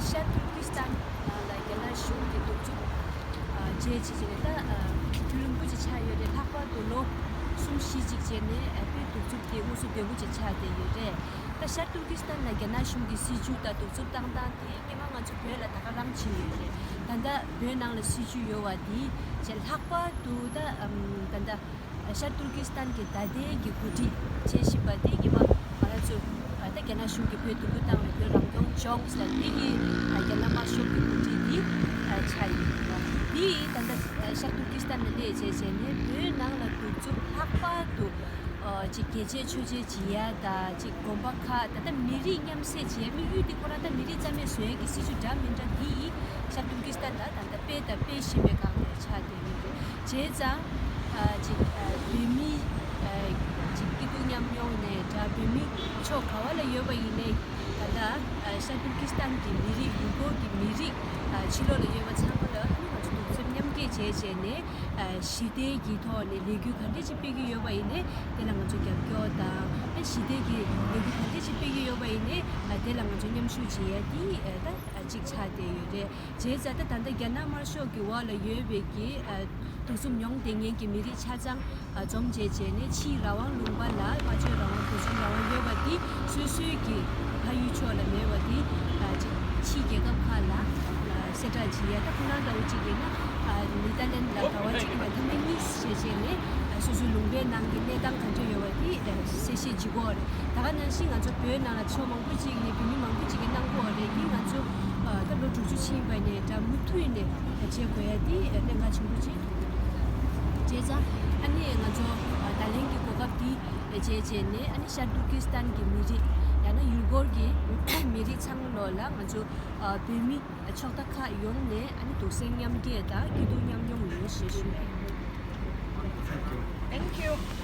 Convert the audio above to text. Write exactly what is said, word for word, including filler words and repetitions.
ཤར་ཏུར་ཀི་སི་ཐན་ནང་ལ་རྒྱ་ནག་གཞུང་གིས་གདུག་རྩུབ་ཨ་རྗེས་ཕྱིན་བྱས་ནས་ད་ཨ་རྒྱུན་རིང་པོ་ཅིག་ཆགས་ཡོད་རེད། ལྷག་པར་དུ་ལོ་གསུམ་བཞི་ཅིག་རྗེས་ནས་ཨ་དཔེ་གདུག་རྩུབ་དེ་དངོས་སུ་ལྡན་པོ་ཅིག་ཆགས་བསྡད་ཡོད་རེད། ད་ཤར་ཏུར་ཀི་སི་ཐན་ལ་རྒྱ་ནག་གཞུང་གི་སྲིད་བྱུས་དང་གདུག་རྩུབ་བཏང་སྟངས་དེ་སྔོན་མ་ང་ཚོ་བོད་ལ་ད་ག་རང་ཕྱིན་ཡོད་རེད། ད་ལྟ་བོད་ནང་ལ་སྲིད་བྱུས་ཡོད་པ་དེ་བྱས་ལྷག་པར་དུ་ད་ཨམ་ད་ལྟ་ཤར་ཏུར་ཀི་སི་ཐན་གྱི་ད་ལྟའི་གི་འགོ་ཁྲིད་བྱེད་བཞིན་པ་དེ་གི་མ་ང་རང་ཚོ་ད་རྒྱ་ནག་གཞུང་གིས་བོད་སྡུག་པོ་བཏང་བའི་བོད་རང་སྐྱོང་ལྗོངས་ཟེར་དེ་གི་རྒྱ་ནག་དམར་ཤོག་གི་འགོ་ཁྲིད་དེ་ཆགས་ཡིན། དེ་ད་ལྟ་ཤར་ཏུར་ཀི་སི་ཐན་ལ་སླེབས་བྱས་བྱས་ནས་བོད་ནང་ལ་གདུག་རྩུབ་ལྷག་པར་དུ་ཅིག་རྒྱལ་གཅེས་ཆོས་གཅེས་བྱེད་ཡ་དང་ཅིག་དགོན་པ་ཁག་ད་ལྟ་མི་རིགས་མཉམ་བསྲེས་བྱེད་ཡ་དམིགས་ཡུལ་དེ་ཁོ་རང་ད་མི་རིགས་རྩ་མེད་བཟོ་ཡ་གི་སྲིད་བྱུས་འདྲ་མི་འདྲ་དེ་ཡིས་ཤར་ཏུར་ཀི་སི་ཐན་ད་ད་ལྟ་སྤེལ་དང་སྤེལ་བཞིན་པའི་སྒང་ནས་ཆགས་བསྡད་ཡོད་རེད། བྱས་ཙང་ཅིག་བོད་མི་ཅིག་སྐྱིད་སྡུག་མཉམ་མྱོང་ནས་འདྲ་བོད་མི་ཕྱོགས་ག་བ་ལ་ཡོད་པ་ཡིན་ནའི་ད་ལྟ་ཤར་ཏུར་ཀི་སི་ཐན་གྱི་མི་རིགས་ཡུལ་སྐོར་གྱི་མི་རིགས་ཕྱི་ལོགས་ལ་ཡོད་པ་ཚང་མ་ལ་ང་ཚོ་གདུག་རྩུབ་མཉམ་སྐྱེད་བྱས་བྱས་ནས། ཞི་བདེ་གི་ཐོག་ནས་ལས་འགུལ་ག་འདྲ་ཅིག་སྤེལ་གྱི་ཡོད་པ་ཡིན་ནའི་དེ་ལ་ང་ཚོ་རྒྱབ་སྐྱོར་དང་ཞི་བདེ་གི་ལས་འགུལ་ག་འདྲ་ཅིག་སྤེལ་གྱི་ཡོད་པ་ཡིན་ནའི་དེ་ལ་ང་ཚོ་མཉམ་ཞུགས་བྱེད་ཡ་དེ་ད་གཅིག་ཆགས་བསྡད་ཡོད་རེད། བྱས་ཙང་ད་ད་ལྟ་རྒྱ་ནག་དམར་ཤོག་གི་འོག་ལ་ཡོད་པའི་གི་གདུག་རྩུབ་མྱོང་བསྡད་མཁན་གྱི་མི་རིགས་ཆ་ཚང་འཛོམས་བྱས་བྱས་ནས་ཕྱིའི་རང་དབང་ལུང་པ་ལ་སྨྲ་བརྗོད་རང་དབང་བོད་སྐྱོང་རང་དབང་ཡོད་པ་དེ་སོ་སོའི་གི་ཕ་ཡུལ་ཕྱོགས་ལ་མེད་པ་དེ་ཅིག་ཕྱིའི་རྒྱལ་ཁབ་ཁག་ལ་གསལ་བསྒྲགས་བྱེད་ཡ། ད་ཁོ་རང་ལྟ་བུ་གཅིག་ཡིན་ན་ནི་ཐ་ལན་ལ་ག་བ་གཅིག་ཡིན་ན་ཐ་མ་གཉིས་བྱས་བྱས་ནས་སོ་སོའི་ལུང་པའི་ནང་གི་གནས་སྟངས་ག་འདྲ་ཡོད་པ་དེ་གསལ་བཤད་བྱེད་དགོས་རེད། ད་ག་ནང་བཞིན་ང་ཚོ་བོད་ནང་ལ་ཕྱོགས་མང་པོ་ཅིག་ནས་བོད་མི་མང་པོ་ཅིག་གིས་གནང་གི་ཡོད་རེད། དེ་ང་ཚོ་ད་ལོ་དྲུག་ཅུ་ཕྱིན་པ་ནས་ད་མུ་མཐུད་ནས་བྱེད་དགོས་ཡ་དེ་གནད་འགག་ཆེན་པོ་ཅིག་མཐོང་གི་འདུག་བྱས་ཙང་ཨ་ནི་ང་ཚོ་ད་ལན་གྱི་གོ་སྐབས་འདི་བྱས་བྱས་ནས་ཨ་ནི་ཤར་ཏུར་ཀི་སི་ཐན་གྱི་མི་རིགས་ཡང་ན་ཡུལ་སྐོར་གྱི་མི་རིགས་ཚང་མ་ལོ་ལ་ང་ཚོ་བོད་མི་ཕྱོགས་མཐའ་ཁག་ཡོངས་ནས་ཨ་ནི་གདུང་སེམས་མཉམ་སྐྱེད་དང་སྐྱིད་སྡུག་མཉམ་མྱོང་ཡོད་ཞེས་ཞུ་ཡ་ཡིན། Thank you.